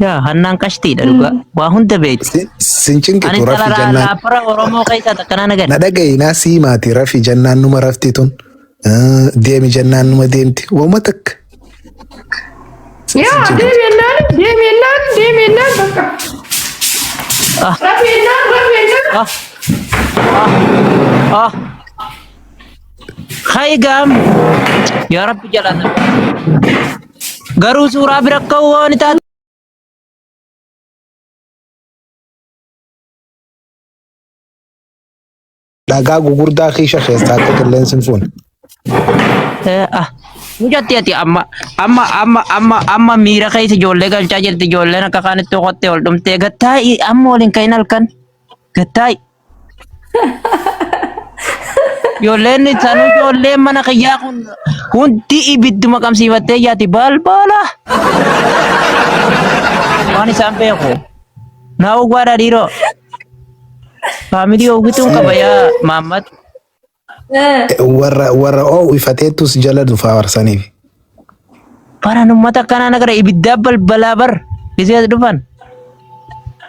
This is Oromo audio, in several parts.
Yaa hannaan qashtiidha dhugaa. Waa hunda beekti. Sin Ani cinqitu intala rafi jennaan. raappara Oromoo keessaa takkanaa Na nagan. dhaga'i naa sii maati rafi jennaan numa rafti tun. Deemi jennaan numa deemti. Waanuma takka. Sin Yaa cinqitu. deemi jennaan deemi jennaan deemi jennaan bakka. Ah Rafi jennaan rafi jennaan. ah ah ah. Hayi gaam. Yaa Rabbi jalaan. Garuu suuraa bira ka'uu waan taate. Dhagaa gugurdaa kiisha keessaa akka qilleensi hin fuune. Ah, mucatti ati amma amma amma amma amma miira keessa ijoollee galchaa jirti ijoolleen akka kaanitti qottee ol dhumtee gattaa'i amma waliin ka'in halkan gattaa'i. Ijoolleen sanuu ijoolleen mana kiyyaa kun hundi ibidduma qabsiifattee yaati balbala. Waan isaan beeku. Naa ogwaadha dhiiroo. Faamilii oogituun qaba yaa Mahammad. Warra warra oowifateettus jala dhufaa warsaniif. Baran uummata akkanaa nagara ibiddaa balbalaa bar gisee as dhufan.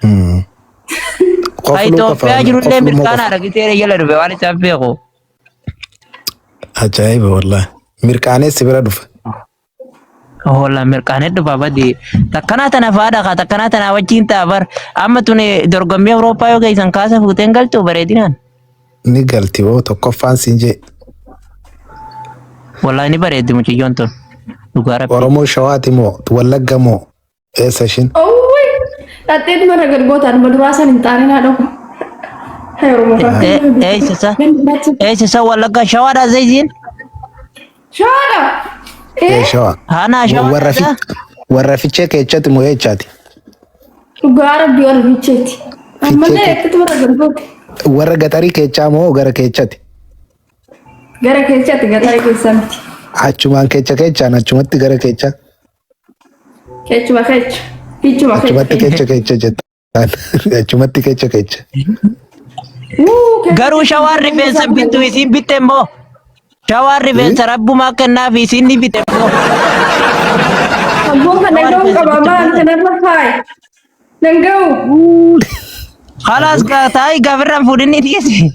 Ka Qofluu Itoophiyaa qofa jirullee qofluu moo qofa. mirqaanaadha gisee jala dhufe waan isaan beeku. Ajaa'iba wallaahi. Mirqaaneessi bira dhufa. Hola mirqaanee dhufa badi. Takkanaa tana faadha kaa takkanaa tana wajjin ta'a bar. Amma tuni dorgommii Awurooppaa yoo geessan kaasa fuuteen galtu bareedinaan. Ni galti hoo tokkoffaan siin jee. Wallahi ni bareeddi mucayyoon tun. Dhugaa rabbi. Oromoo Shawaati moo Wallagga moo eessa ishiin? Owwi! Dhaxxeetu mara gad gootaan ma duraa san hin xaarin haadha koo. Hai Oromoo fakkaata. Eessa eessa Wallagga Shawaadha zeeziin? Shawaadha! Ee Eh? Shawaa. Haanaa Warra Shawaadha. warra fichee keechati moo eechaati? Dhugaa rabbii warra fiicheeti. Ammallee Fichee akkatti mara gad goote. warra gaxarii keechaa moo gara keechati? Gara keechatti gaxara keessaa miti. Achumaan keecha keechaan achumatti gara keechaa. Keechuma keecha. Fiichuma keecha. Achumatti keecha keecha jettaan. Achumatti keecha keecha. Wuu! Keecha Garuu keecha shawaan rifeensa bittu isiin bitte immoo. Shawaan rifeensa rabbumaa kennaaf isiin ni bitte immoo. Abboon kana Shawaan ga'uu rifeensa qaba bitte maal immoo. kanarra faayi. Nan ga'u. Khalaas kaa taa'i gaa firraan fuudhin ni dhiisi.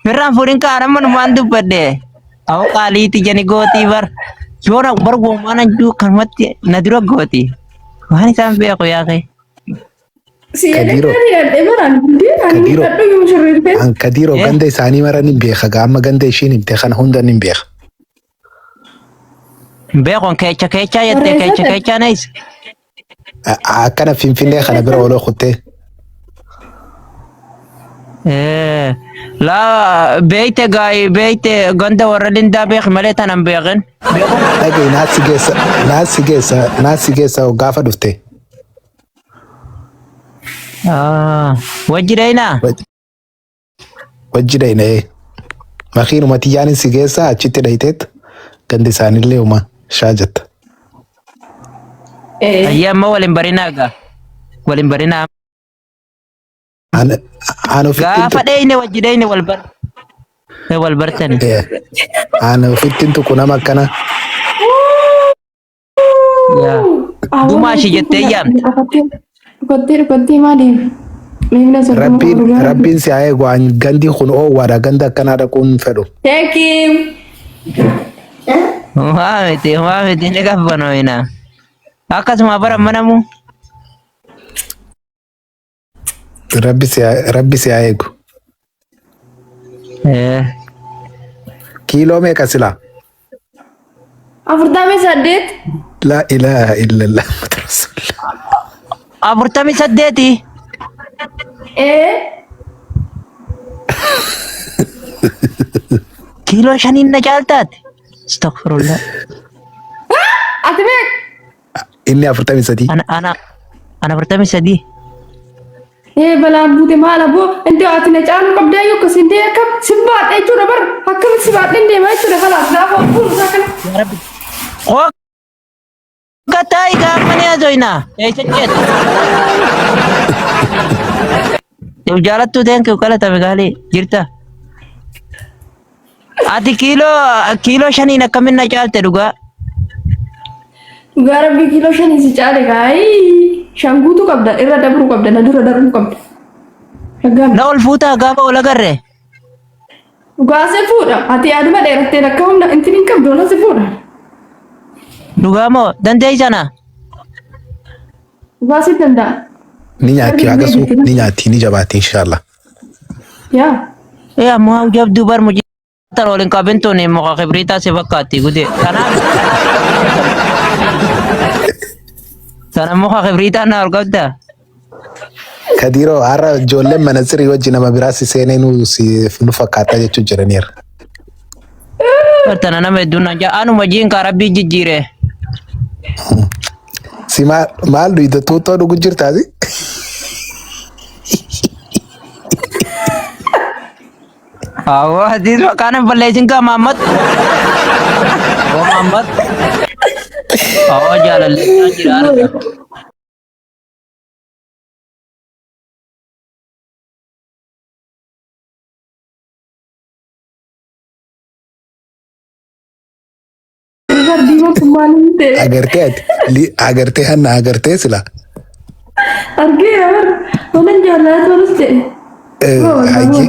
Firraan fuudhin kaa nama numaan dubbadhe. Awo qaaliiti jani gootii bar. Yoona bar goomaan anjuu kanumatti na dura gooti. Waan isaan beeku yaa kee. Si Kadiiroo. jedhee hidhadhee baraan hundee ani Kadiiroo. hidhadhu yoo shirriirfee. An Kadiiroo Eh? ganda isaanii mara nin beeka gaa amma ganda ishiin himte kana hunda nin beeka. Beekon keecha keechaa jettee keecha Barreessate. keechaa nees. Akkana Finfinnee kana bira ooloo kuttee. Laa beeyte gaayi beeyte ganda warra lindaa beeki malee tanan beekin. Beeku. Dhaga'i naassi geessa naassi geessa naassi geessa gaafa dhufte. Wajji dheeyinaa. Wajji dhayinee makiinuma tiyyaanin si geessa achitti dhayiteet gandi isaanillee uma shaa jetta. Eh. Ayyee amma waliin barinaa gaa. Waliin barinaa. An an ofittiin Gaafa tuqu dheeyine wajji dheeyine wal bar. Wal bartani. an ofittiin tuqu nama akkana Yaa. Gumaa ishii jettee yaamte. Dhukattee dhukattee maa deema? Meemna 30 rabbiin dhugaa rabbi. rabbiin si haa eegu an gandi kun oowwaadha ganda akkanaa dhaquun hin fedhu. Thank you. Homaa miti homaa miti ni qabbanooyina. Akkasuma bara manamu. Rabbi si haa rabbi si haa eegu. Eh. Kiiloo meeqa silaa? 48. Laa ilaaha illallah Muhammad Rasulullah. 48. Ee. Kiiloo shaniin na caaltaate. Astaghfirullah. Ati meeqa? Inni 43. Ana ana ana 43. Ee balaan buute maal aboo intee ati na caaluu qabdaa yoo akkas intee akkam si baadha jechuudha bar akkamitti si baadheen deemaa jechuudha kalaas gaafa ol fuudhu isaa kana. Yaa Rabbi. Koo gataa gaafa ni azoyna. Eessa jeet? Jaalattuu thank you galatame gaalii jirta. Ati kiiloo kiiloo shaniin akkamin na caalte dhugaa. Dhugaa rabbii kiiloo shanii si caale kaayii shan guutuu qabda irra dabruu qabda na dura darbuu qabda. Dhaggaame. Na ol fuutaa gaafa ol agarre. Dhugaa si fuudha. Ati yaaduma dheerattee lakka humna intin hin qabdu ola si fuudha. Dhugaa moo dandeessana? Dhugaa si danda'a. Ni nyaatti hagasuu ni nyaatti ni jabaatti inshallah. Yaa. Ee ammoo jabduu bar mucaa ol hin qabin tuni muka kibriitaa si fakkaatti gudee. Kanaaf sana muka kibriitaa na ol qabda. Kadiroo har'a ijoolleen manatsirii wajji nama biraa si seenee nu si nu fakkaataa jechuu jiraniira. Bartana nama hedduun naan jaa anuma jiin kaa rabbii jijjiire. Si maal maal dhuyda tuuttoo dhugu jirtaati? Awwa hadiis maqaan hin balleessin kaa Mahammad. Awwa Mahammad. Awwa jaalallee jira arga. Garbii mootummaan hin ta'e. Agartee ati agartee hanna agartee sila. Argeera bara. Wannan jaalala tolus ta'e. Hayyee.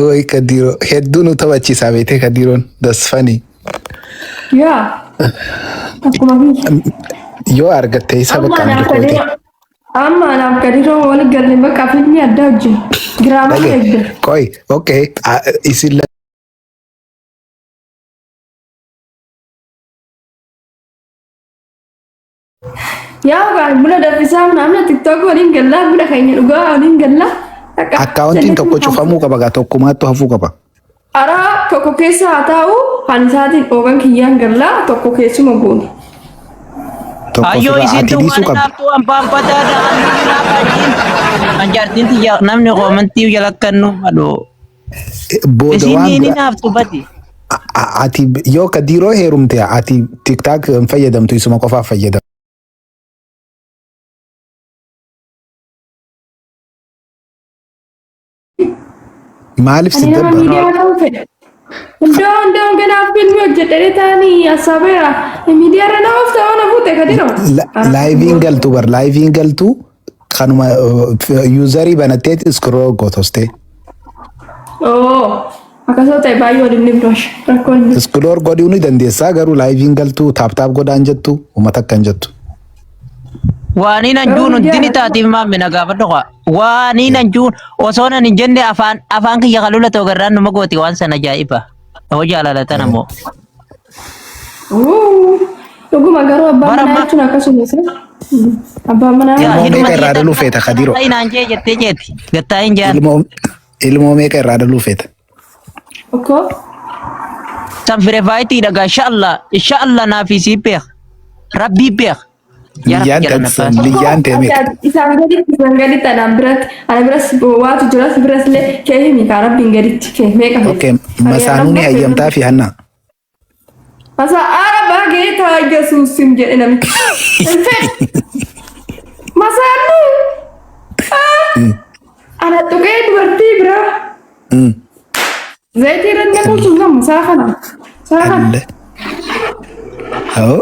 Way Kadiroo hedduu nu taphachiisaa beetee Kadiroon that's funny. Yaa. Akkuma biyya. Yoo argatte isa bakka Amma amdi kooti. Amma anaaf Kadiroo wal galle bakka fiilmii addaa hojjenna. Diraamaa Dhage eegda. qoy okay isin Yaa gaa buna danfisaa namna TikTok waliin gallaa buna keenya dhugaa waliin gallaa. Akkaawuntiin tokko cufamuu qaba gaa tokkumaattu hafuu qaba. Araa tokko keessa haa taa'u kan isaatiin dhoogan kiyyaan gallaa tokko keessuma goone. Tokko Ayyoo ofirraa isin ati tun dhiisuu waan qabda. naaftuu ampaanfataadha. An jaartiin tiyya namni koomantii jala kennu madhu. Booda Isin waan ni biraa naaftu badi. Ati yoo Kadiroo heerumte ati TikTok hin fayyadamtu isuma qofaaf fayyadamta. Maaliif si Ani nama dabbara? miidiyaa ta'uu fedha. Iddoo iddoo ganaaf filmii hojjedhee taanii hassaabeera. Miidiyaa irra nama of ta'uu na fuute Kadiroo. Laayiviin galtu bar laayiviin galtu kanuma yuuzarii banattee iskiroo gootostee. Oo akkasuma ta'e baay'ee waliin ni biroosh rakkoon hin jiru. Iskroor godhuu ni dandeessaa garuu laayiviin galtu taap taap godhaan jettu uummata akkan jettu. Waaniin Garuu anjuun miidiyaa hundi ni irratti taatiif maamme na gaafadhu kaa. Waaniin anjuun osoo nan hin jenne afaan afaan kiyya kan lula ta'u garraan numa gooti waan sana ajaa'iba. Hoo jaalala tana moo. Uu, Dhuguma garuu abbaan Bara manaa ammaa jechuun akkasuma isa. Abbaan manaa yaa Ilmoo hidhuma meeqa irraa tiyya dhaluu feeta Kadiroo? gattaayi naan jee jettee jeeti. Gattaayi hin jaan. Ilmoo ilmoo meeqa irraa dhaluu feeta? Okkoo San firefaayitii dhagaa inshallah inshallah naaf isii beek. Rabbii beek. Yaa Rabbi Liyyaan jala na tan baasi. liyyaan tee ati meeqa? ati isaan gaditti isaan gaditti anaan biratti ana biras waatu jiras biras illee kee himi kaa rabbiin gaditti kee meeqa feeta? Okay Ani masaanuu ni amma feetu. hayyamtaa fi hannaa. Masa ara bageeta Yesuusim jedhe namichi. Hin fedhu. Masaanuu ana tuqee dubartii biraa zayitii irratti naquu sun gamu saa kana. Saa kana. Alle. Hoo.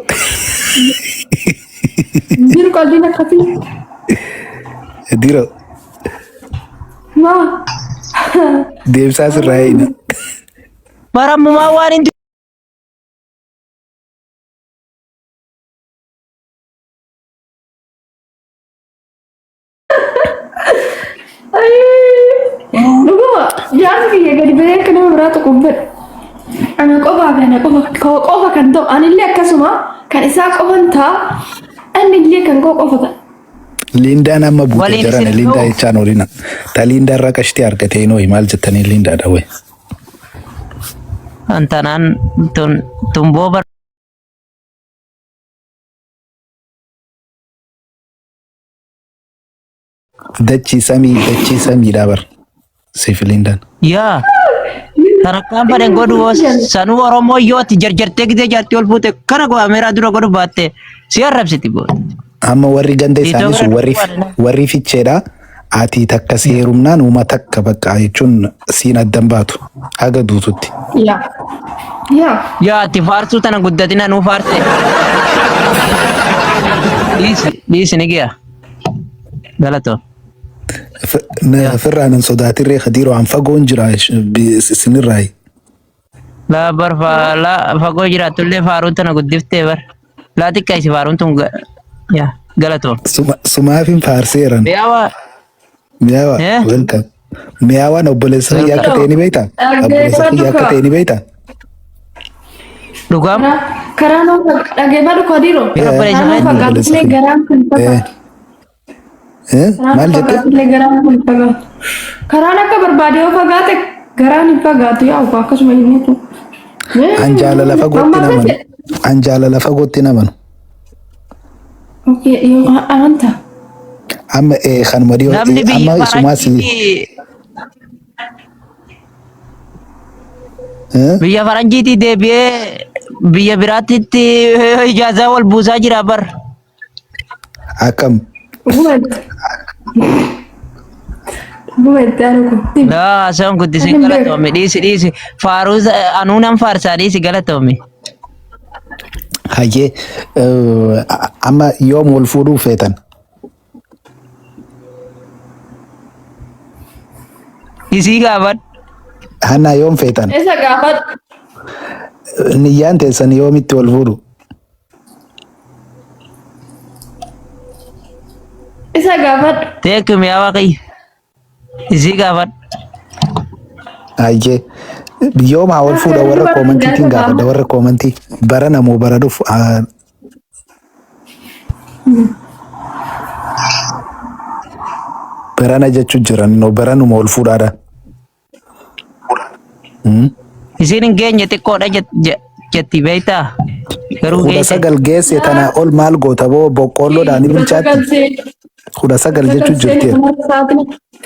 Jiru qalbiin akkasii. Diro Maa. deemsaa sirraa eeyna. Barammumaa waan hin Dhuguma jaarsi kiyya gadi bahee akka nama biraa tuqu hin fedhu. Ana qofaa fi ana qofa koo qofa kan ta'u anillee akkasuma kan isaa qofan ta'a inni illee kan koo qofa ta'a. Liindaan amma buute Waliin jarana isin Liindaa ga'u. jechaan olina. Ta Liindaa irra qashtii argatee nooyi maal jettanii Liindaa dhawwe. Antanaan tun tumboo bar Dachii samii dachii samiidhaa bar. Siif Liindaan. Yaa tarakkaan fadhen godhu hoo sanuu Oromoo yoo ati jarjartee gisee jaartii ol fuute kana goo Ameeraa dura godhu baatte si arrabsiti booda. Amma warri ganda Tiitoo isaanii bira sun warri dhufuu warri ficheedha. Ati takka si heerumnaan uuma takka bakka jechuun siin addan baatu haga duututti. Yaa. Yaa. Yaa ati faarsuu tana guddatina nuu faarse. Dhiisi dhiisi ni giya. Galatoo. Firraan hin sodaatirree Khadiiroo an fagoon jira isinirraayi. Laa bar laa fagoo jiraattullee faaruun tana guddiftee bar. Laa xiqqeessi faaruun tun yaa galatoo. Sumaafin faarseeran. Mi'aawa Mi'aawa Eh? welcome. Mi'aawaan obboleessa kiyya akka ta'e ni beektaa? Obboleessa kiyya akka ta'e ni beektaa? Dhugaam. Karaa nuu dhageeffadhu Kadiiroo. Yeroo obboleessa Karaa nuu kee? fagaatullee garaan kun Eh. fagaatu. Eh? Karaan Maal jette? fagaatullee garaan kun fagaatu. Karaan akka barbaade yoo fagaate garaan hin fagaatu yaa obbo akkasuma inni kun. An jaalala fagootti hin amanu. An jaalala fagootti hin amanu. Okay, yoo amantaa. Amma kanuma dhiyoo Namni biyya amma isumaa si faranjiitii Eh? biyya faranjiitii deebi'ee biyya biraatti ijaazaa wal buusaa jira bar. Akkam Dhuguma itti. Dhuguma itti aanu kun. Laa haasawaan guddisiin Ani hin beeku. galatoomi dhiisi dhiisi faaruu anuu nan faarsaa dhiisi galatoomi. Hayyee amma yoom wal fuudhuu feetan? Isii gaafadhu. Hannaa yoom feetan? Isa gaafadhu. Niyyaan teessan yoomitti wal fuudhu? Isa gaafadhu. Teekki mi'aawaa kiyya. Isii gaafadhu. Hayyee yoom haa wal fuudha warra koomantiitiin gaafadha warra koomantii bara namoo bara dhufu barana jechuu jiran no baranuma wal fuudhaadha. Isiin hin geenye xiqqoodha jetti beektaa? Garuu Kudha geesse. sagal geesse tanaa ol maal goota boo boqqoolloodhaan ni bilchaatti. 19 jechuu jirti.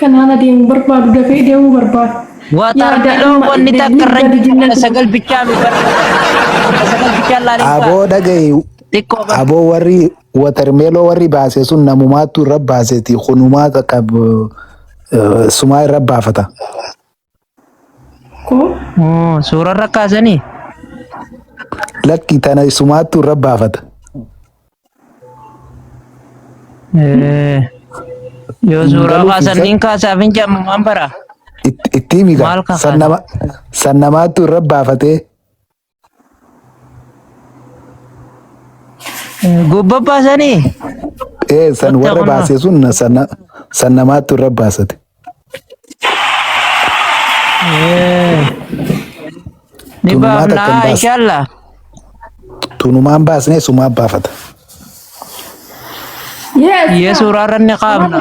Kanaan adeemu barbaadu dafee deemuu barbaadu. Watarmeloo wanni takka irra hin jiru 19 bichaa mi bara. 19 bichaa laalin faa. Aboo dhaga'i Xiqqoo bara. aboo warri watarmeeloo warri baase sun namumaattu irra baaseeti kunumaa takka sumaa irra baafata. Koo Suura irra kaasanii. Lakki tana sumaattu irra baafata. Yoo suuraa Galuuf kaasan isa- niin kaasaaf hin jedhamu maan bara. Itti himi gaa. Maal kakaasa? San nama san namaattu irra baafatee Gubba baasanii. ee san Wanta warra kunoo. baase sun san san namaattu irra baasate. Ni Tunumaa takka hin baafnaa baasne. inshallah. Tunumaan baasnee sumaa baafata. Yes. Yee suuraa irra ni qaabna.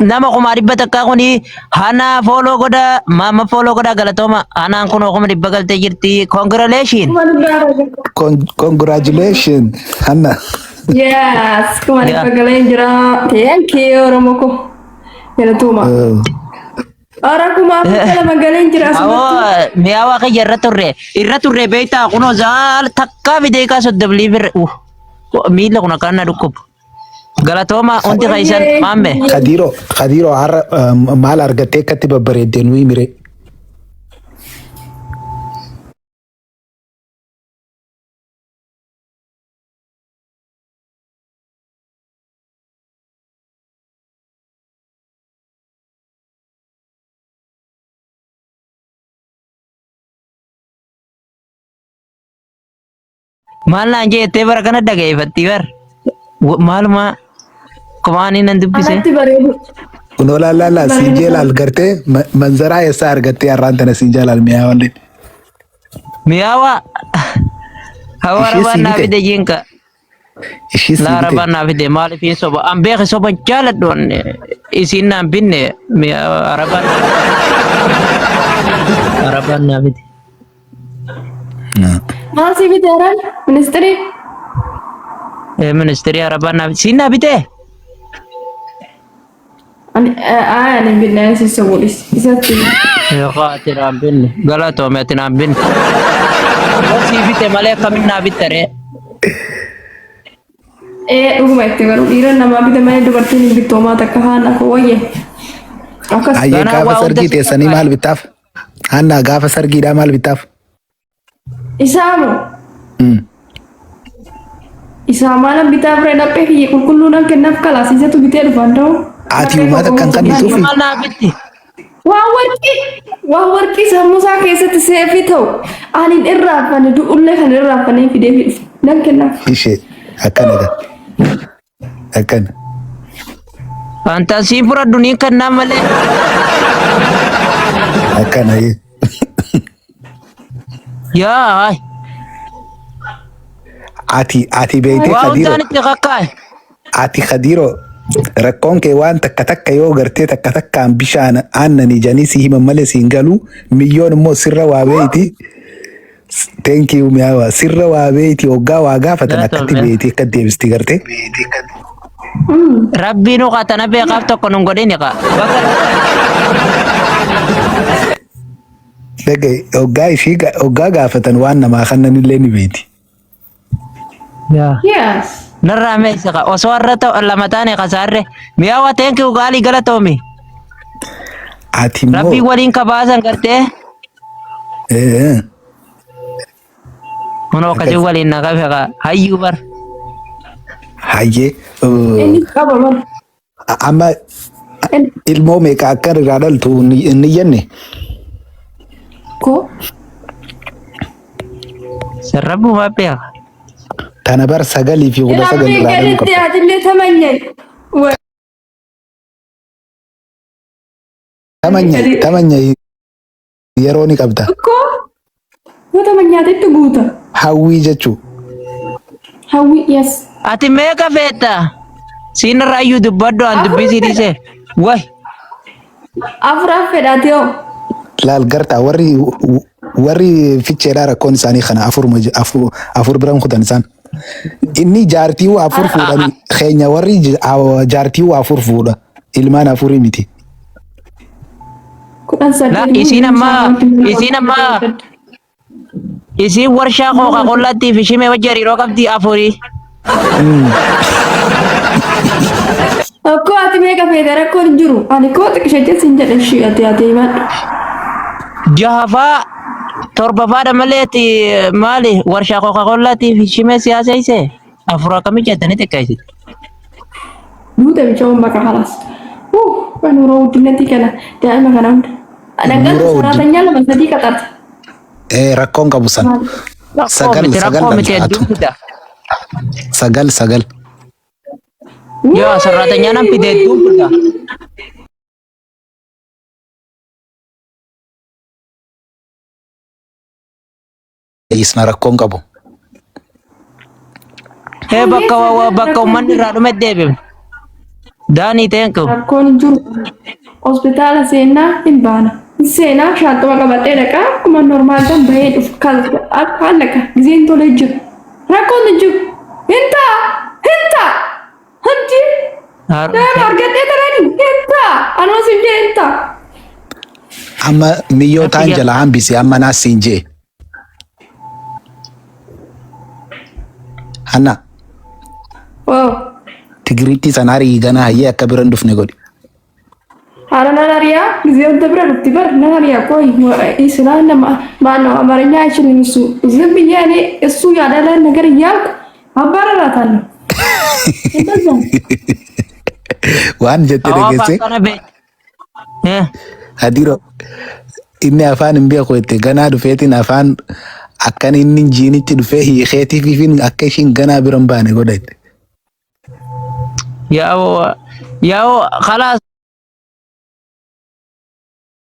Nama 100,000 kuni hana follow godha maama follow godha galatooma hanaan kun 100,000 galtee jirti congratulation. Congratulations Hanna. Yes, 100,000 galeen jira. Thank you Oromoo koo. Galatooma. Ara 4,200 galeen jira asumattuu. Awoo mi'aawaa kiyya irra turre irra turre beektaa kunoo zaal takkaa fi daqiiqaa soddomii birra miila kun akkana na dhukkubu. Galatooma hundi keessan maamme. Khadiiroo Khadiiroo har'a maal argattee akkatti babbareeddee nuyi mire. Maal naan jettee bara kana dhaggeeffatti bar. Maaluma kumaanii nan dubbise. Anatti bareedu. Kunoo laal laal laal siin jeelaal gartee manzaraa eessaa argattee har'aan tana siin jeelaal mi'aawallee. Mi'aawa. Hawa Ishee arabaan sii naa bite. fide jinka. Ishii sii Laa bite. arabaan naa fide maaliif hin soba. An beeke soba jaaladhu an isiin naan binne mi'aawa arabaan. Arabaan naa fide. Maal sii bite araan? Ministirii? Ministirii arabaan naa fide. Siin naa bitee? Ani ani hin binne ani si sobuu dhis. Isatti. Eegaa ati naan binne. Galatoome ati naan binne. Yoo sii bite malee akkamiin naa bitta ree? Ee dhuguma itti garuu dhiira namaa bita malee dubartiin hin bittu homaa takka haana koo wayye. Akkas Hayyee Ganaa gaafa waa hunda sargii si teessanii kakkaa'e. maal bittaaf? Hannaa gaafa sargiidhaa maal bittaaf? isaa moo Mm. isaa maalan bitaa firee laphee kiyya qulqulluu nan kennaaf kalaas isatu bitee dhufaan ta'u. Ati uummata kan kannituufi Maal naa bitti? Waan warqii waan warqii sammuu isaa keessatti seefii ta'u ani hin irraanfanne du'ullee kan hin irraanfanne fidee fi dhufe nan kennaaf. ishee akkana gaa. Akkana. Faantaasii fudhadhu niin kennaa malee. Akkana. Yaa Ati ati beeytee waa Khadiiroo. hundaan itti kakkaa'e. Ati Khadiiroo rakkoon kee waan takka takka yoo gartee takka takkaan bishaan aannanii janii si himan malee si hin galu miyyoon immoo sirra waa beeyti. Thank you mi'aawa sirra waa beeyti hoggaa waa gaafatan akkatti Galatoomi. beeyti akka deebisti gartee. Rabbiin uqaa tana beekaaf tokko nun godhini qa. Bakka Dhaga'i hoggaa ishii hoggaa gaafatan waan namaa kannanillee ni beeyti. Yaa. Yes. Narraa meesha qa. Osoo har'a ta'u lama taane kasaarre. Mi'aawa thank you gaalii galatoomi. Ati immoo Rabbiin waliin kabaasan gartee. eh, Kunoo akkasii waliin na qabe qa. Hayyuu bar. hayyee eh, Inni qaba bar. amma Inni ilmoo meeqa akka irraa dhaltu hin jenne koo Sarrabbumaa beeka. tana bar 9 fi 19 Rabbiin irraa dhaluu gaditti qabda. atillee tamanyai. Tamanya tamanya yeroo ni qabda. Koo yoo tamanyaatetti guuta. Hawwii jechuu. Hawwi yes. Ati meeqa feetta? Siin irraa iyyuu dubbadhu an dubbii sii dhiisee. Way. Afuraaf fedhaati hoo. Laal gartaa warri warri ficheedhaa rakkoon isaanii kana afur afur biran kutan isaan. Inni jaartii waa afur fuudhan keenya warri jaartii waa afur fuudha ilmaan afurii miti. Kudhan La saddeet. isiin amma isiin warshaa kooka kollaatti fi shimee wajji hariiroo qabdi afurii. Akkoo ati meeqa feete rakkoon hin jiru. Ani koo xiqqishachee siin jedhe ishii ati ati himadhu. Jahafaa torbafaadha malee ati maali warshaa kooka kollaatti fi shimee siyaasa isee afur akkamii jettanii xiqqeessite. Duuta bichaawwan bakka kalaas. Kan yeroo guddinatti kana daa'ima kana hunda. Dhaqan Yeroo guddin- saraatanyaa lama sadii qaxarta. Eh, rakkoon qabu san. Rakkoo Sagal miti sagal rakkoo miti dhalta hedduu atu. fida. Sagal sagal. Yoo saraatanyaa nan fide hedduu fida. Isna rakkoon qabu. Hee bakka bakka uummanni irraa dhume deebifne. Daanii thank you. Rakkoon hin jiru. Hospitaala seenaa hin baana. Hin seenaa shaanxuma qabadhee dhaqaa akkuma normaal ta'an bahee dhufu haala gizeen tolee jiru. Rakkoon hin jiru. Hin ta'a. Hin ta'a. Hundi. Daa'ima argadhee tarani. Hin ta'a. Anuma siin jee hin ta'a. Amma miyyoo taan jala hambisi amma naas siin jee. Hanna Wow. Tigiriitti sana arii ganaa hayyee akka bira hin dhufne godhi. Haala nan ariyaa ጊዜ ወደ ብረ ዱፍቲ በር nan ariyaa ቆይ ስላ ማነው አማርኛ አይችልም እሱ ዝም ብዬ እኔ እሱ ያዳለን ነገር እያልኩ አባረራታለሁ። እንደዛ Waan jette Hawaasa dhageesse akkana beek. Eh. Hadiro inni afaan hin beeku jette ganaa dhufeetiin afaan akkan inni jiinitti dhufee hiikeetiif akka ishiin ganaa bira hin baane godha jette. Yaa'oo yaa'oo khalaas.